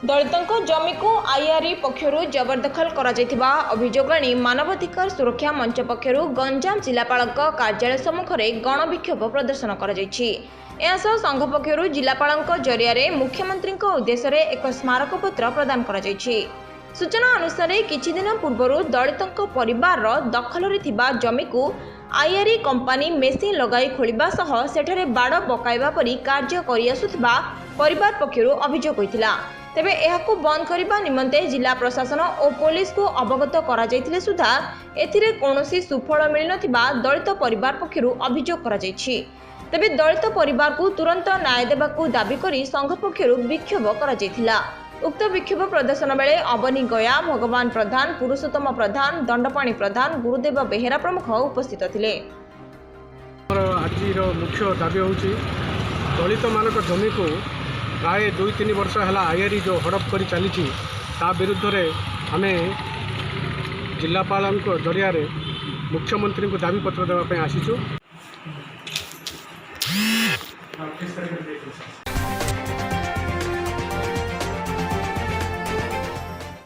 ଦଳିତଙ୍କ ଜମିକୁ ଆଇଆର୍ଇ ପକ୍ଷରୁ ଜବରଦଖଲ କରାଯାଇଥିବା ଅଭିଯୋଗ ଆଣି ମାନବାଧିକାର ସୁରକ୍ଷା ମଞ୍ଚ ପକ୍ଷରୁ ଗଞ୍ଜାମ ଜିଲ୍ଲାପାଳଙ୍କ କାର୍ଯ୍ୟାଳୟ ସମ୍ମୁଖରେ ଗଣବିକ୍ଷୋଭ ପ୍ରଦର୍ଶନ କରାଯାଇଛି। ଏହା ସହ ସଂଘ ପକ୍ଷରୁ ଜିଲ୍ଲାପାଳଙ୍କ ଜରିଆରେ ମୁଖ୍ୟମନ୍ତ୍ରୀଙ୍କ ଉଦ୍ଦେଶ୍ୟରେ ଏକ ସ୍ମାରକପତ୍ର ପ୍ରଦାନ କରାଯାଇଛି। ସୂଚନା ଅନୁସାରେ, କିଛିଦିନ ପୂର୍ବରୁ ଦଳିତଙ୍କ ପରିବାରର ଦଖଲରେ ଥିବା ଜମିକୁ ଆଇଆର୍ଇ କମ୍ପାନୀ ମେସିନ୍ ଲଗାଇ ଖୋଳିବା ସହ ସେଠାରେ ବାଡ଼ ପକାଇବା ପରି କାର୍ଯ୍ୟ କରିଆସୁଥିବା ପରିବାର ପକ୍ଷରୁ ଅଭିଯୋଗ ହୋଇଥିଲା। ତେବେ ଏହାକୁ ବନ୍ଦ କରିବା ନିମନ୍ତେ ଜିଲ୍ଲା ପ୍ରଶାସନ ଓ ପୋଲିସକୁ ଅବଗତ କରାଯାଇଥିଲେ ସୁଦ୍ଧା ଏଥିରେ କୌଣସି ସୁଫଳ ମିଳିନଥିବା ଦଳିତ ପରିବାର ପକ୍ଷରୁ ଅଭିଯୋଗ କରାଯାଇଛି। ତେବେ ଦଳିତ ପରିବାରକୁ ତୁରନ୍ତ ନ୍ୟାୟ ଦେବାକୁ ଦାବି କରି ସଂଘ ପକ୍ଷରୁ ବିକ୍ଷୋଭ କରାଯାଇଥିଲା। ଉକ୍ତ ବିକ୍ଷୋଭ ପ୍ରଦର୍ଶନ ବେଳେ ଅବନୀ ଗୟା, ଭଗବାନ ପ୍ରଧାନ, ପୁରୁଷୋତ୍ତମ ପ୍ରଧାନ, ଦଣ୍ଡପାଣି ପ୍ରଧାନ, ଗୁରୁଦେବ ବେହେରା ପ୍ରମୁଖ ଉପସ୍ଥିତ ଥିଲେ। ଆମର ଆଜିର ମୁଖ୍ୟ ଦାବି ହେଉଛି, ଦଳିତମାନଙ୍କ ଜମିକୁ ପ୍ରାୟ 2-3 ବର୍ଷ ହେଲା ଆଇଆର୍ଇ ଯେଉଁ ହଡ଼ପ କରି ଚାଲିଛି, ତା ବିରୁଦ୍ଧରେ ଆମେ ଜିଲ୍ଲାପାଳଙ୍କ ଜରିଆରେ ମୁଖ୍ୟମନ୍ତ୍ରୀଙ୍କୁ ଦାବିପତ୍ର ଦେବା ପାଇଁ ଆସିଛୁ।